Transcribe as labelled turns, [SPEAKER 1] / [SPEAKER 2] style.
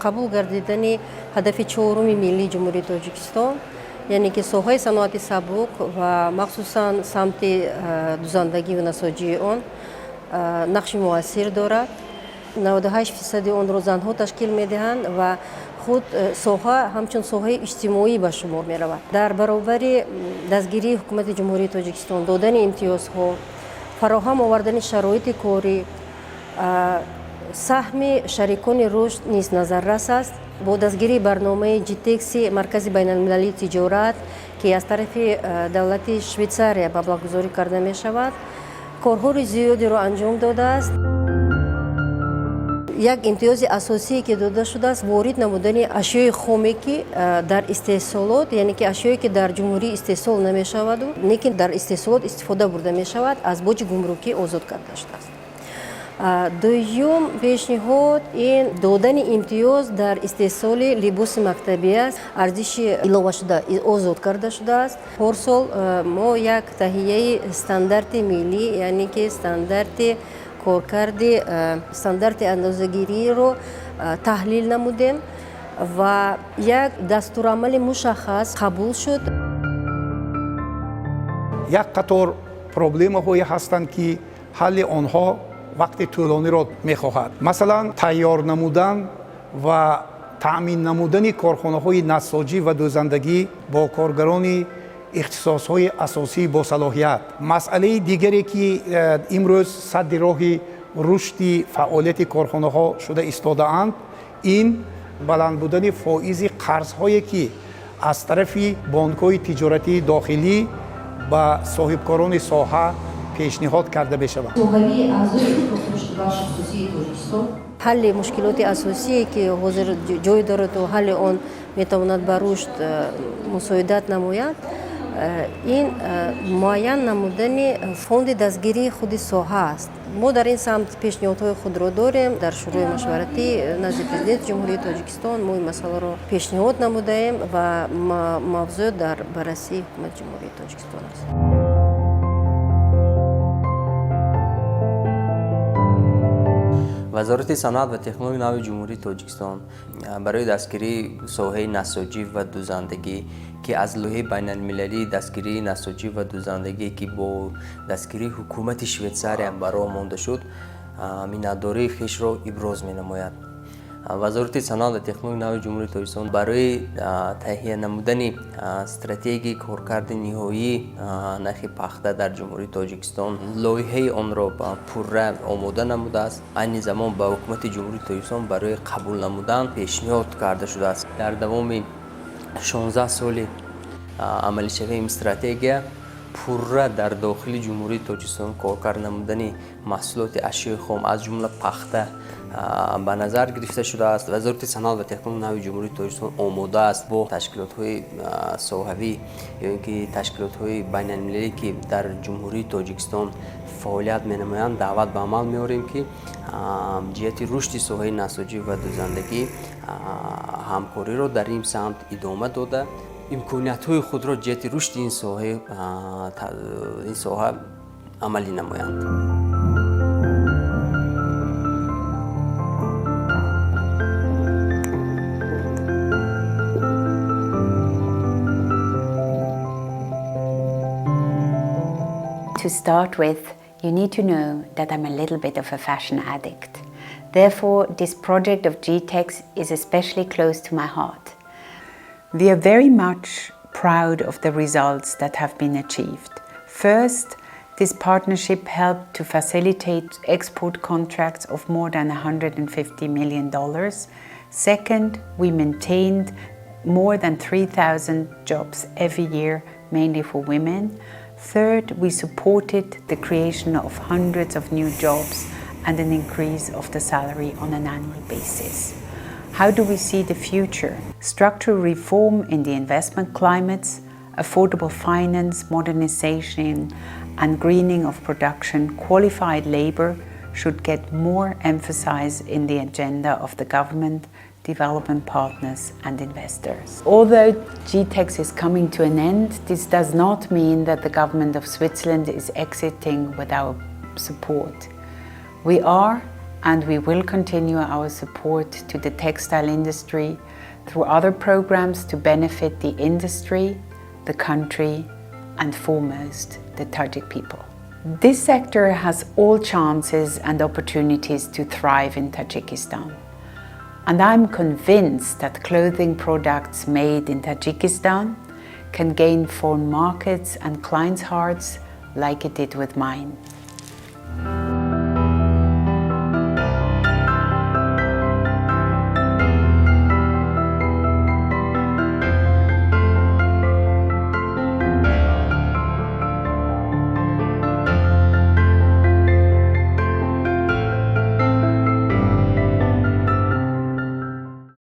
[SPEAKER 1] Қабул гардидани ҳадафи чоруми миллии Ҷумҳурии Тоҷикистон, яъне ки соҳаи саноати сабук ва махсусан самти дузандагӣ ва насоҷии он нақши муассир дорад. 98 фисади онро занҳо ташкил медиҳанд ва худ соҳа ҳамчун соҳаи иҷтимоӣ ба шумор меравад. Дар баробари дастгирии Ҳукумати Ҷумҳурии Тоҷикистон, додани имтиёзҳо, фароҳам овардани шароити корӣ, саҳми шарикони рушд низ назаррас аст. Бо дастгирии барномаи ГИТЕКСи Маркази байналмилалии тиҷорат, ки аз тарафи давлати Швейтсария маблағгузорӣ карда мешавад, корҳои зиёдеро анҷом додааст. Як имтиёзи асосие, ки дода шудааст, ворид намудани ашёи хоме, ки дар истеҳсолот, яъне ки ашёе, ки дар ҷумҳурӣ истеҳсол намешаваду лекин дар истеҳсолот истифода бурда мешавад, аз боҷи гумрукӣ озод карда шудааст. Дуюм пешниҳод ин додани имтиёз дар истеҳсоли либоси мактабӣ аст, арзиши иловашуда озод карда шудааст. Порсол мо як таҳияи стандарти миллӣ, яъне ки стандарти коркарди, стандарти андозагириро таҳлил намудем ва як дастурамали мушаххас қабул шуд.
[SPEAKER 2] Як қатор проблемаҳое ҳастанд, ки ҳалли онҳо вақти тӯлониро мехоҳад. Масалан, тайёр намудан ва таъмин намудани корхонаҳои нассоҷӣ ва дӯзандагӣ бо коргарони ихтисосҳои асосии босалоҳият. Масъалаи дигаре, ки имрӯз садди роҳи рушди фаъолияти корхонаҳо шуда истодаанд, ин баланд будани фоизи қарзҳое, ки аз тарафи бонкҳои тиҷоратии дохилӣ ба соҳибкорони соҳа пешниҳод карда мешавад.
[SPEAKER 1] Ҳалли мушкилоти асосие, ки ҳозир ҷой дораду ҳалли он метавонад ба рушд мусоидат намояд, ин муайян намудани фонди дастгирии худи соҳа аст. Мо дар ин самт пешниҳодҳои худро дорем. Дар Шӯрои машваратӣ назди Президенти Ҷумҳурии Тоҷикистон мо ин масъаларо пешниҳод намудаем ва мавзӯъ дар баррасии Ҳукумати Ҷумҳурии Тоҷикистон аст.
[SPEAKER 3] Вазорати саноат ва технологияи нави Ҷумҳурии Тоҷикистон барои дастгирии соҳаи насоҷӣ ва дузандагӣ, ки аз лоиҳаи байналмилалии дастгирии насоҷӣ ва дузандагӣ, ки бо дастгирии ҳукумати Швейтсария ба роҳ монда шуд, миннатдории хешро иброз менамояд. Вазорати саноат ва технологияи нави Ҷумҳурии Тоҷикистон барои таҳия намудани стратегияи коркарди ниҳоии нахи пахта дар Ҷумҳурии Тоҷикистон лоиҳаи онро пурра омода намудааст. Айни замон ба Ҳукумати Ҷумҳурии Тоҷикистон барои қабул намудан пешниҳод карда шудааст. Дар давоми 16 соли амалишавии ин стратегия пурра дар дохили Ҷумҳурии Тоҷикистон коркард намудани маҳсулоти ашёи хом, аз ҷумла пахта, ба назар гирифта шудааст. Вазорати саноат ва технологияи нави Ҷумҳурии Тоҷикистон омода аст бо ташкилотҳои соҳавӣ ё ин ки ташкилотҳои байналмилалӣ, ки дар Ҷумҳурии Тоҷикистон фаъолият менамоянд, даъват ба амал меорем, ки ҷиҳати рушди соҳаи насоҷӣ ва дузандагӣ ҳамкориро дар ин самт идома дода, имкониятҳои худро ҷиҳати рушди ин соҳа амалӣ намоянд.
[SPEAKER 4] To start with, you need to know that I'm a little bit of a fashion addict. Therefore, this project of GITEX is especially close to my heart.
[SPEAKER 5] We are very much proud of the results that have been achieved. First, this partnership helped to facilitate export contracts of more than $150 million. Second, we maintained more than 3,000 jobs every year, mainly for women. Third, we supported the creation of hundreds of new jobs and an increase of the salary on an annual basis. How do we see the future? Structural reform in the investment climates, affordable finance, modernization, and greening of production, qualified labor should get more emphasis in the agenda of the government, development partners, and investors. Although GITEX is coming to an end, this does not mean that the government of Switzerland is exiting without support. We are And we will continue our support to the textile industry through other programs to benefit the industry, the country, and foremost, the Tajik people. This sector has all chances and opportunities to thrive in Tajikistan. And I'm convinced that clothing products made in Tajikistan can gain foreign markets and clients' hearts like it did with mine.